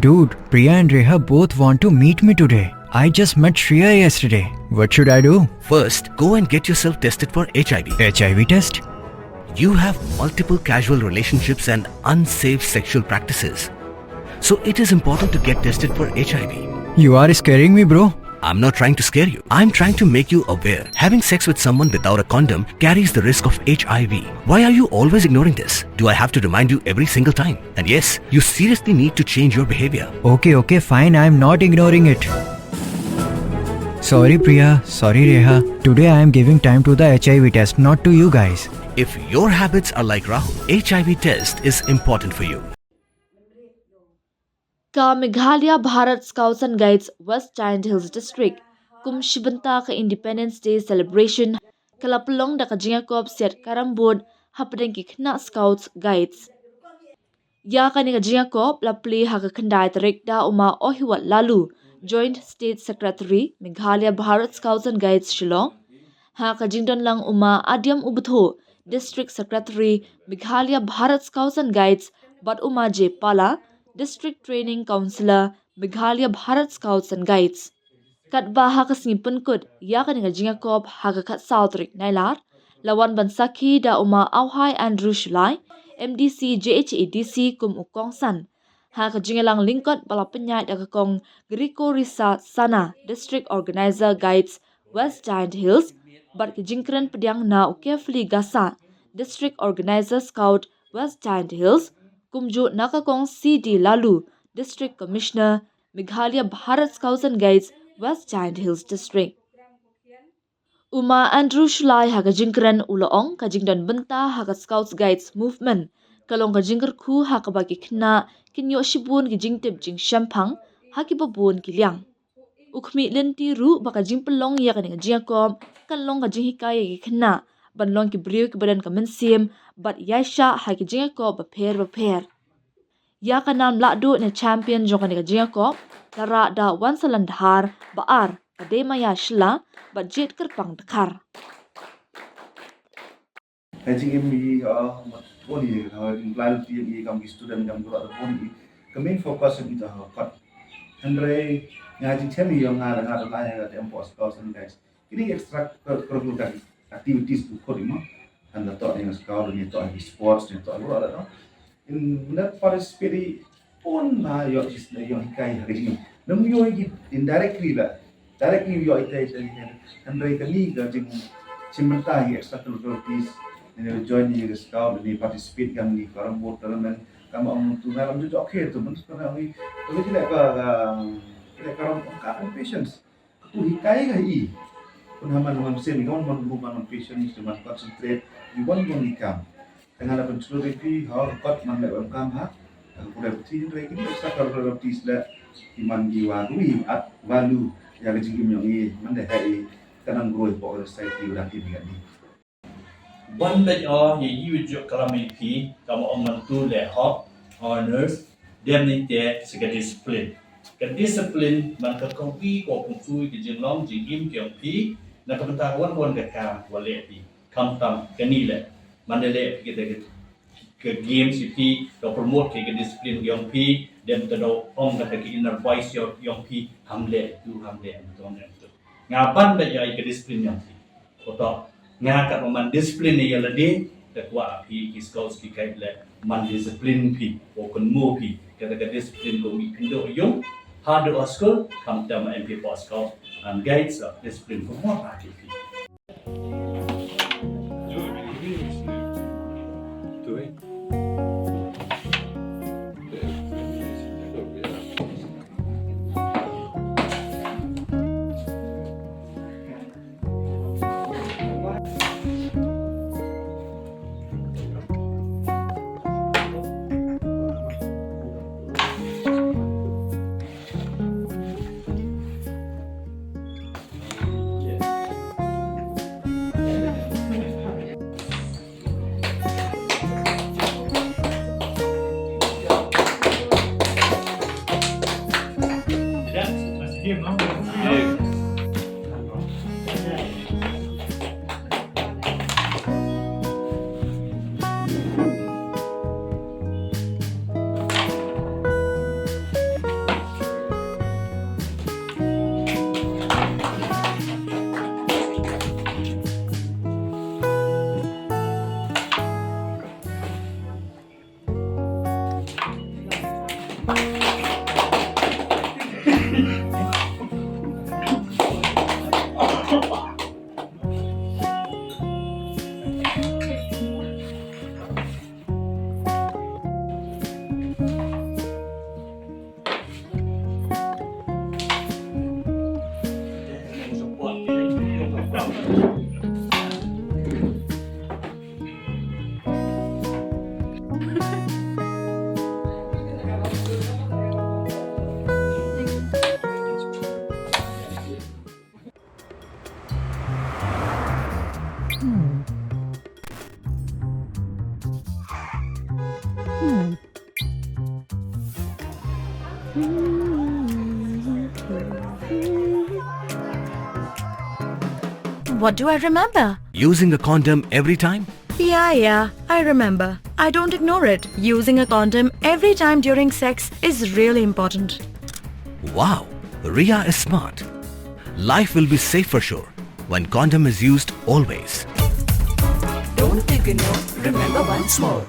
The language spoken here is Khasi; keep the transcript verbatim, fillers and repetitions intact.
Dude, Priya and Reha both want to meet me today. I just met Shreya yesterday. What should I do? First, go and get yourself tested for H I V. H I V test? You have multiple casual relationships and unsafe sexual practices. So it is important to get tested for H I V. You are scaring me, bro. I'm not trying to scare you. I'm trying to make you aware. Having sex with someone without a condom carries the risk of H I V. Why are you always ignoring this? Do I have to remind you every single time? And yes, you seriously need to change your behavior. Okay, okay, fine. I'm not ignoring it. Sorry, Priya. Sorry, Reha. Today I am giving time to the H I V test, not to you guys. If your habits are like Rahul, H I V test is important for you. Ka Meghalaya Bharat Scouts and Guides West Jaintia Hills District, kum shi bynta ka Independence Day celebration, ka la pynlong da ka jingïakop siat carrom board hapdeng ki khynnah Scouts Guides. Ïa kane ka jingïakop la plie ha ka khyndai tarik da u Ma Ohiwat Laloo, Joint State Secretary, Meghalaya Bharat Scouts and Guides Shillong. Ha ka jingdon lang u Ma Adiam Ubtho, District Secretary, Meghalaya Bharat Scouts and Guides, bad u Ma J Pala, District Training Councillor, Meghalaya Bharat Scouts and Guides. Katba ha ka sngi pynkut ïa kane ka jingïakop ha ka khatsaw tarik Nailar, la wan ban sakhi da u Ma Auhai Andrew Shullai, M D C J H A D C kum u kongsan. Ha ka jingïalang lyngkot ba la pynïaid da ka Kong Griko Risa Sana, District Organizer Guides West Jaintia Hills, bad ka jingkren pdiang na u Kefli Gasa, District Organizer Scout West Jaintia Hills, kumjuh na ka Kong C D Laloo, District Commissioner, Meghalaya Bharat Scouts and Guides West Jaintia Hills District. U Ma Andrew Shullai ha ka jingkren u la ong ka jingdon bynta ha ka Scouts Guides Movement ka long ka jingkyrkhu ha kaba ki khynnah kin ïoh shibun ki jingtip jingshemphang ha kiba bun ki liang. U khmih lynti ruh ba ka jingpynlong ïa kane ka jingïakop kan long ka jinghikai ïa ki khynnah ban long ki briew kiba don ka mynsiem bad ïaishah ha ki jingïakop bapher bapher. Ïa ka nam lahduh ne champion jong kane ka jingïakop la rah da Wansalan Dhar, ba ar ka Demaïa Shylla bad Jied Kyrpang Dkhar. Ka jingim hi, uh, bun hi, uh, jingpynlait lynti hi kam ki student, kam ki rah bun hi. Ka main focus jong ki, uh, kot. Hynrei nga jingchem hi jong nga, nga da lai ha ka Scout Scouts and Guides. Kine extra curricular activities ki khot hi mo. Hynda toh ne scout, ne toh sports, ne toh rah no. In that participate bun ba ïoh jinghikai ha ka jingim. Nam ïoh ki indirectly la. Directly ïoh ita ita ita. Hynrei kane ka jingshim bynta ïa extracurricular activities, ne join ïa ka scout, ne participate ïa ki carrom board tournament. Kaba ong tu nga lam jujok khe tu, mynta ka ong tu ka jingïaleh ka, ka, ka carrom board ka patience. Ka tu hikai ka hi. Pynhap man wan sien, wan wan group, wan wan patience, wan concentrate, wan wan ikam. Tang nga la pynshlur ïa phi, ha, kot man leh wan kam ha. Ka pule phi hynrei kine extracurricular activities leh, ki man ki wa ruh at value ïa ka jingim jong ngi, man da ha i, ka nang grow hapoh ka society, u da ki ngi. Ban bad o ïa i u juk klam ïa phi, kaba ong man tu leh hok, honors, dem ni te sa ka discipline. Ka discipline man ka kongpi ko kongpui ka jinglong jingim ki ong phi, na ka bynta ka wan ka wan ka kam wa leh phi. Khamtam kane leh, man da leh phi kita ka, ka games ïa phi, ka promote ki ka discipline ki ong phi, dem ta do ong kata ki inner voice ïa, ïa ong phi, ham leh tu, ham leh tu, ham leh tu. Nga ban da ïa ka discipline ïa phi. Ko to, nga ka man discipline ïa lade, da kwah phi ki scouts ki guide leh man discipline phi, ko kynmaw phi, kata ka discipline ko mi pyndoh ïa, ha do school, khamtam em phi po scout, and guides of discipline ko mo phi. What do I remember? Using a condom every time? Yeah, yeah, I remember. I don't ignore it. Using a condom every time during sex is really important. Wow, Ria is smart. Life will be safe for sure when condom is used always. Don't ignore, remember once more.